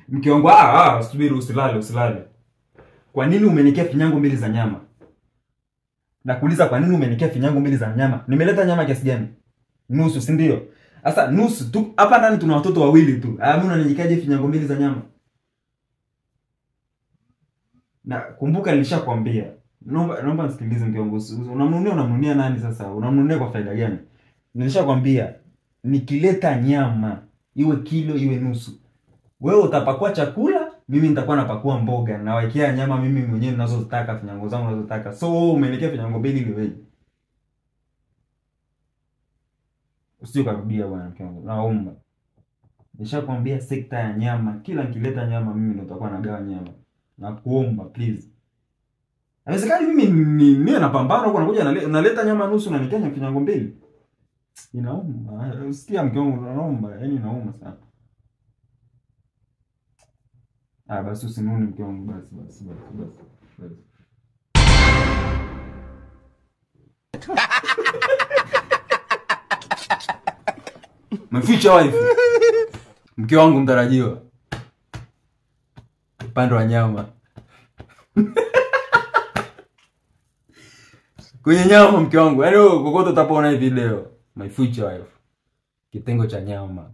Mke wangu, subiri, usilale, usilale. Kwa nini umenikia finyango mbili za nyama? Nakuuliza, kwa nini umenikia finyango mbili za nyama? Nimeleta nyama kiasi gani? Nusu, si ndio? Sasa nusu tu, hapa ndani tuna watoto wawili tu. Mimi unanijikaje finyango mbili za nyama? Na kumbuka nilishakwambia. Naomba nisikilize mke wangu. Unamnunia nani sasa? Unamnunia kwa faida gani? Nilishakwambia nikileta nyama iwe kilo iwe nusu, wewe utapakua chakula, mimi nitakuwa napakua mboga, nawekea nyama mimi mwenyewe ninazozitaka, finyango zangu ninazotaka. So wewe umeelekea finyango mbili ili wewe. Usije kurudia bwana mke wangu. Naomba. Nishakwambia sekta ya nyama, kila nikileta nyama mimi ndo nitakuwa nagawa nyama. Nakuomba please. Haiwezekani mimi ni napambana huko nakuja naleta nyama nusu na nikanya finyango mbili. Inauma. Usikia mke wangu, naomba, yaani inauma sana. Basi usinune mke wangu, basi. My future wife. Mke wangu mtarajiwa. Upande wa nyama. Kwenye nyama mke wangu. Yaani kokote utapoona hii video. My future wife. Kitengo cha nyama.